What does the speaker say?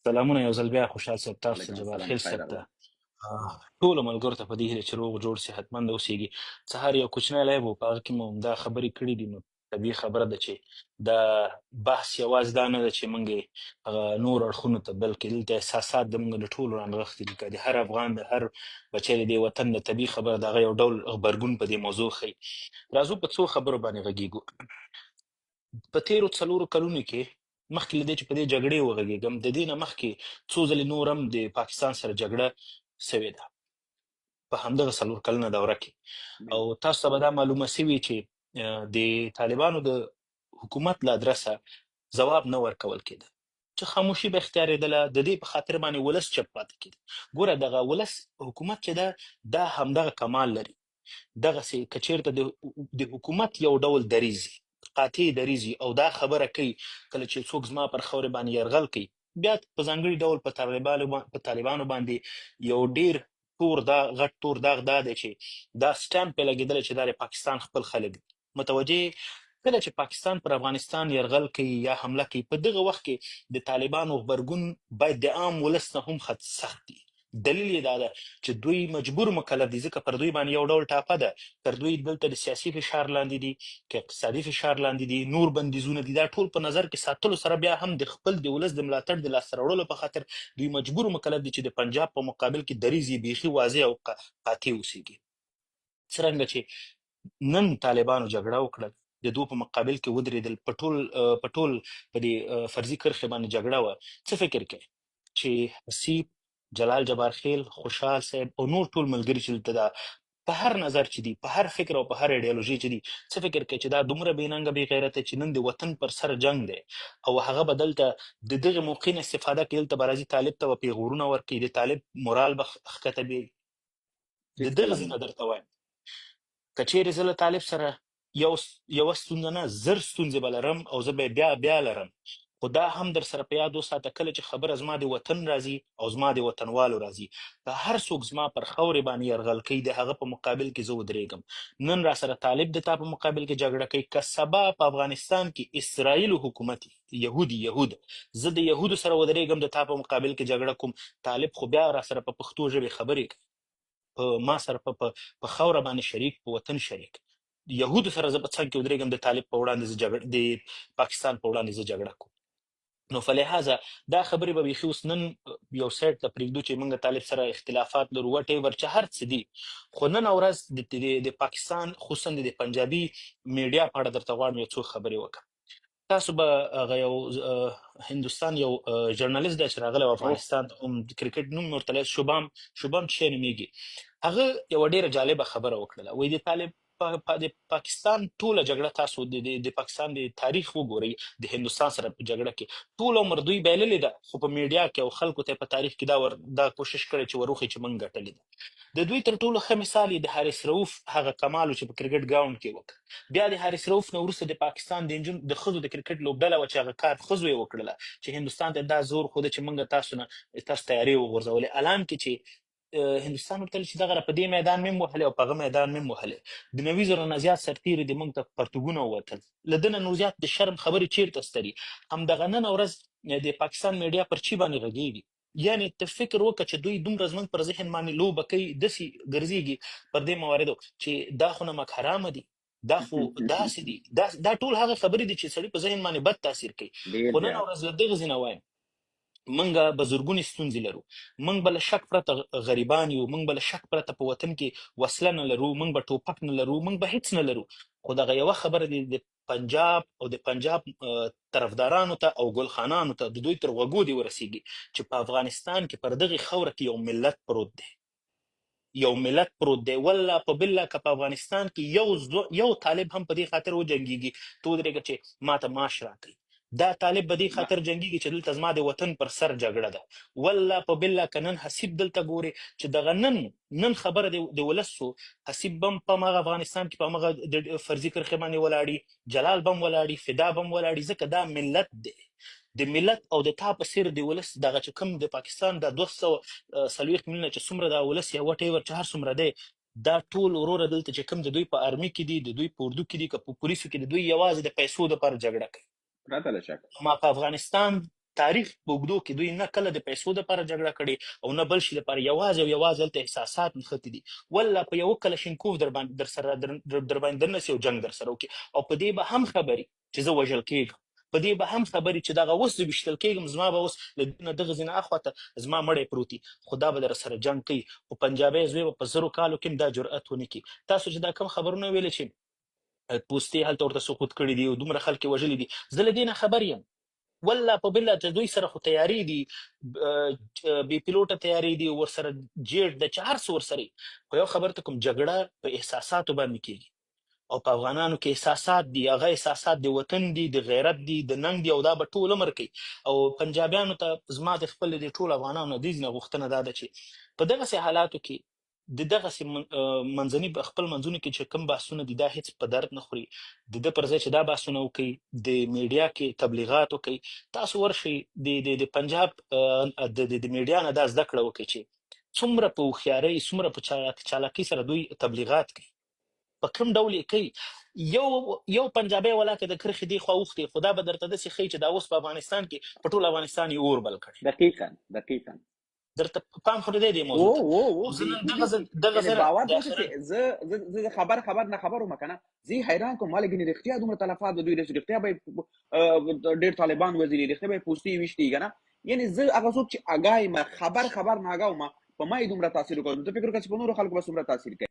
سلامونه یو ځل بیا خوشحال صاحب، تاسو ته، علیکم جبار السلام، خیل خیر صاحب ته، راغله. ټولو ملګرو ته، په دې هیله چې روغ جوړ صحتمند اوسېږي. سهار یو کوچنی live و، په هغه کې مو همدا خبرې کړې دي. نو طبیعي خبره ده چې دا بحث یوازې دا نه ده چې موږ یې هغه نور اړخونو ته، بلکې دلته احساسات د موږ د ټولو رانغښتي دي. که د هر افغان، د هر بچی د دې وطن، د طبیعي خبره ده هغه یو ډول غبرګون په دې موضوع ښيي. راځو په څو خبرو باندې غږیږو. په تېرو 4 کلونو کې، مخکې له دې چې په دې جګړې وغږېږم، د دې نه مخکې څو ځلې نور هم د پاکستان سره جګړه سوې ده په همدغه 4 کلنه دوره کې. او تاسو ته به دا معلومه سوي چې د طالبانو د حکومت له ادرسه ځواب نه ورکول کېده، چې خاموشي به اختیارېدله. د دې په خاطر باندې ولس چپ پاتې کېده. ګوره، دغه ولس حکومت چې ده، دا همدغه کمال لري. دغسې که چېرته د حکومت یو ډول دریځ، قاطع دریځ، او دا خبره کوي، کله چې څوک زما پر خاورې باندې یرغل کوي، بیا په ځانګړي ډول په طالبانو باندې یو ډیر تور دا غټ تور داغ دا دی چې دا سټمپ پې لګېدلی چې دا د پاکستان خپل خلک دي. متوجه، کله چې پاکستان پر افغانستان یرغل کوي یا حمله کوي، په دغه وخت کې د طالبانو غبرګون باید د عام ولس نه هم خط سخت دي. دلیل یې دا ده چې دوی مجبور مکلف دي، ځکه پر دوی باندې یو ډول ټاپه ده. تر دوی دلته د سیاسي فشار لاندې دي که اقتصادي فشار لاندې دي، نور بندیزونه دي. دا ټول په نظر کې ساتلو سره بیا هم د خپل د ولس د ملاتړ د لاسته راوړلو په خاطر دوی مجبور مکلف دي چې د پنجاب په مقابل کې دریځ یې بیخي واضح او قاطع اوسیږي. څرنګه چې نن طالبانو جګړه وکړه، د دوی په مقابل کې ودرېدل، په ټول په دې فرضي کرښې باندې جګړه وه. څه فکر کوي چې حسیب، جلال جبارخیل، خوشحال صاحب او نور ټول ملګري چې دلته دا په هر نظر چې دي، په هر فکر او په هر ایډیالوژي چې دي، څه فکر کوي چې دا دومره بې ننګه، بې غیرته چې نن د وطن پر سر جنگ دی او هغه به دلته د دغه موقع نه استفاده کوي، دلته به راځي، طالب ته به پیغورونه ورکوي، د طالب مورال به ښکته بیایي؟ د دغه هیڅکله ځینه نه. درته وایم، که چیرې زه له طالب سره یوه ستونزه نه، 1000 ستونزې به لرم او زه به یې بیا بیا لرم، خو دا هم در سره په یاد وساته، کله چې خبره زما د وطن راځي او زما د وطنوالو راځي، که هر څوک زما پر خاورې باندې یرغل کوي، د هغه په مقابل کې زه ودرېږم. نن را سره طالب د تا په مقابل کې جګړه کوي، که سبا په افغانستان کې اسرائیل حکومت، یهودي یهود، زه د یهودو سره ودرېږم، د تا په مقابل کې جګړه کوم. طالب خو بیا را سره په پښتو ژبې خبرې کوي، په ما سره په خاوره باندې شریک، په وطن شریک. یهودو سره زه په څنګ کې ودرېږم، د طالب په وړاندې زه جګړه، د پاکستان په وړاندې زه جګړه کوم. نو فلهذا دا خبرې به بیخي اوس نن یو سایډ ته پرېږدو چې موږ طالب سره اختلافات لرو، whatever چې هر څه دي. خو نن ورځ د پاکستان، خصوصا د پنجابي میډیا په اړه درته غواړم یو څو خبرې وکړم. تاسو به هغه یو هندوستان یو ژورنالیست دی چې راغلی و افغانستان ته، هم د کرکټ نوم ورته شوبام چې نومېږي، هغه یوه ډېره جالبه خبره وکړله. وایي د طالب د پاکستان ټوله جګړه، تاسو د پاکستان د تاریخ وګورئ، د هندوستان سره په جګړه کې ټول عمر دوی بایللې ده، خو په میډیا کې او خلکو ته په تاریخ کې دا کوشش کړی چې وروښيي چې موږ ګټلې ده. د دوی تر ټولو ښه مثال یې د حارث رؤف هغه کمال و چې په کرکټ ګراوند کې وکړ. بیا د حارث رؤف نه وروسته د پاکستان د نجونو، د ښځو د کرکټ لوبډله وه چې هغه کار ښځو یې وکړله چې هندوستان ته دا زور ښوده چې موږ تاسو نه تاسو تیارې وغورځولې. الان کې چې هندوستان ورته ویل چې دغه په دې میدان مې وهلې او په هغه میدان مې وهلې، د 90,000 نه زیات سرتېري دې موږ ته پرتوګونه ووتل. له ده نه نو زیات د شرم خبرې چیرته ستري؟ همدغه نن ورځ د پاکستان میډیا پر چی باندې غږیږي. یعنی ته فکر وکړه چې دوی دومره زموږ پر ذهن باندې لوبه کوي، داسې ګرځېږي پر دې مواردو چې دا خو نمک حرامه دي، دا خو داسې دي، دا ټول هغه خبرې دي چې سړي په ذهن باندې بد تاثیر کوي. ډیر خو نن زیات. ورځ له دغه ځینه وایم، مونږه به زرګونې ستونزې لرو، مونږ به له شک پرته غریبان یو، مونږ به له شک پرته په وطن کې وسله نه لرو، مونږ به ټوپک نه لرو، مونږ به هیڅ نه لرو، خو دغه یوه خبره دې د پنجاب او د پنجاب طرفدارانو ته او ګلخانانو ته، د دوی تر غوږو دې ورسیږي چې په افغانستان کې پر دغې خاوره کې یو ملت پروت دی، یو ملت پروت دی. والله په بالله که په افغانستان کې یو طالب هم په دې خاطر وجنګیږي، ته ودرېږه چې ماته معاش راکړي، دا طالب به دې نه. خاطر جنګیږي چې دلته زما د وطن پر سر جګړه ده. والله په بالله که نن حسیب دلته ګوري چې دغه نن خبره د ولس سو، حسیب بم په مغه افغانستان کې په مغه د فرضي کرښې باندې ولاړی، جلال بم ولاړی، فدا بم ولاړی، ځکه دا ملت دی. د ملت او د تا په څیر د ولس دغه چې کوم د پاکستان د 240 میلیونه چې څومره دا ولس یا whatever چې هر څومره دی، دا ټول وروره دلته چې کوم د دوی په army کې دي، د دوی په اردو کې دي که په پولیسو کې دي، دوی یوازې د پیسو لپاره جګړه کوي. پرته له شک. ما په افغانستان تاریخ په اوږدو کې دوی نه کله د پیسو دپاره جګړه کړې او نه بل شي لپاره، یوازې او یوازې هلته احساسات نښتي دي. والله په یوه کلشینکوف در باندې در سره در باندې درنه سي او جنګ در سره وکړي، او په دې به هم خبري چې زه وژل کېږم، په دې به هم خبري چې دغه اوس زه ویشتل کېږم، زما به اوس له دې نه دغه ځای نه اخوا ته زما مړی پروت وي، خو دا به در سره جنګ کوي. خو پنجابی زوی به په زرو کالو کې هم دا جرأت ونه کړي. تاسو چې دا کوم خبرونه ویل چې پوستې هلته ورته سقوط کړي دي او دومره خلک یې وژلي دي، زه له دې نه خبر یم. والله په بالله چې دوی سره خو تیارې دي، بې پیلوټه تیارې دي، ورسره جیټ ده چې هر څه ورسره وي. خو یو خبر ته کوم، جګړه په احساساتو باندې کېږي او په افغانانو کې احساسات دي، هغه احساسات د وطن دي، د غیرت دي، د ننګ دي، او دا به ټول عمر کوي. او پنجابیانو ته زما د خپل د ټولو افغانانو دې ځینې غوښتنه دا ده چې په دغسې حالاتو کې د دغسې منځني خپل منځونو کې چې کوم بحثونه دي دا هیڅ په درد نه خوري. د ده پر ځای چې دا بحثونه وکړي، د میډیا کې تبلیغات وکړي، تاسو ورشئ د پنجاب د میډیا نه دا زده کړه وکړئ چې څومره په هوښیارۍ، څومره په چالاکۍ سره دوی تبلیغات کوي، په کوم ډول یې کوي. یو پنجابی ولاکه د کرښې دې خوا اوښتی، خو دا به درته داسې ښیي چې دا اوس په افغانستان کې په ټول افغانستان یې اور بل کړی. دقیقاً دقیقاً. درته پام خو دی دې موضوع ته. او او زه نن بیخي دغه بیخي. دغه یعنی زره باور د دې وکړه اخرت چې زه خبر نه خبر وم کنه، زه یې حیران کوم، ما لګینې رښتیا دومره تلفات به دوی رسي، رښتیا به ډېر طالبان وزیري، رښتیا به یې پوستې ویشتي که نه. یعنی زه هغه څوک چې اګاه یم، خبر نه اګاه وم، په ما یې دومره تاثیر وکړ، نو ته فکر وکړه چې په نورو خلکو به څومره تاثیر کوي.